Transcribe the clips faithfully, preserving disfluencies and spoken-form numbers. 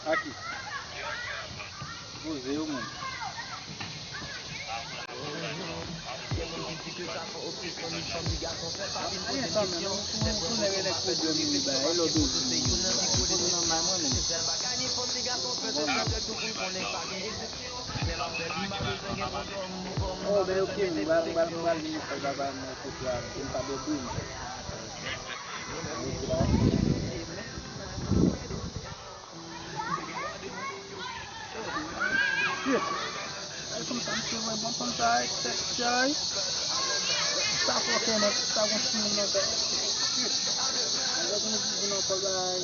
Aki. Poze yo menm. Ayen sa menm, ou tounen gen nèg pwoblèm li bay, e lòt ou di li. Poze nan may mwen menm. Oh, ben ok, m pral, m pral, m pral vin fè travay mwen kote a, m pa dòmi. Shit. Ay, konn sa, m te wè bon konn sa, ay, tèt chay. Sa fò kè nèt, sa gon timoun nan tèt. Shit. Alò, gon timoun nan kò bay,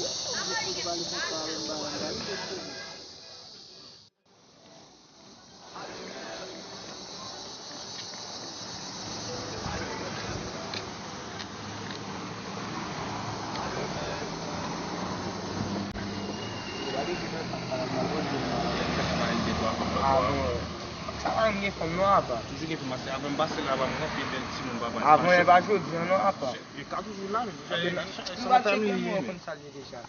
jis pou pale konsa, m ba, m ba. Sa pa gen fanm non apa. Toujou gen fanm, se avan m pase la, pa m gen anpil bèl timoun, papa. Avan e pa jodi a non apa. Yo ka toujou la, men pou fè sa ta mwen konn sa l ye deja.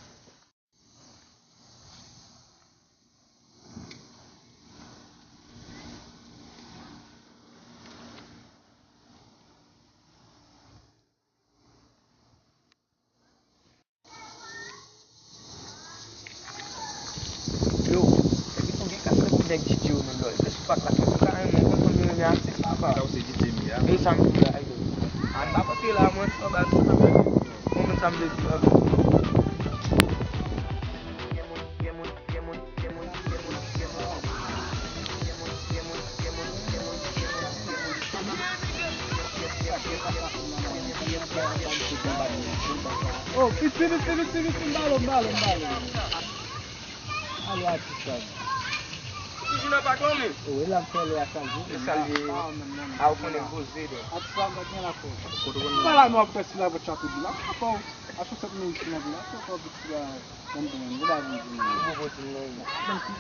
Yo, epi tou gen kat nèg D J yo menm lò. Epi sou pa kat nèg yo ka renmen, konn konn yo renmen atis papa. Sa ou se D J m ye a. E sa m di la, ayo. An pa pote la, mwen sou anba sa. Konprann sa m vle di la. Oh, piti, piti, piti, piti, m ba l, m ba l, m ba l. Alo, atis la. Toujou nan pak lan, men. Oh, e la m fè lè a salye. E salye. A, ou konnen poze, don. Atis la, m pa gen la fòs. Kote ou konnen? M pa la, nou ap fè sila vòt chato di la. Apa, a sou sèt mil sila di la. Apa, vòt sila. Bon, bon, bon, bon, bon, bon. Bon, bon, bon, bon. Bon, bon, bon,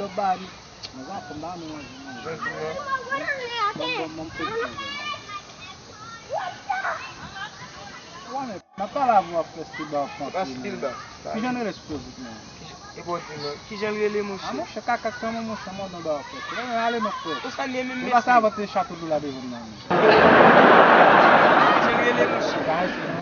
bon. Bon, bon, bon, bon. Jodi, non. Bon, bon, bon, bon, bon. Wè, men, m ap pale avè w ap fè stil ba w ap panse. Ki jan l rele sou Facebook, men? E bon, di, men, ki jan l rele, monchè? A, monchè, kaka, kaka, monchè, mòdon ba w ap fè. Wè, men, ale, non, frè. Ou sa l ye menm, mesye? Ou pa sa avan te chato dou la devan m nan, men. Ki jan l rele, monchè?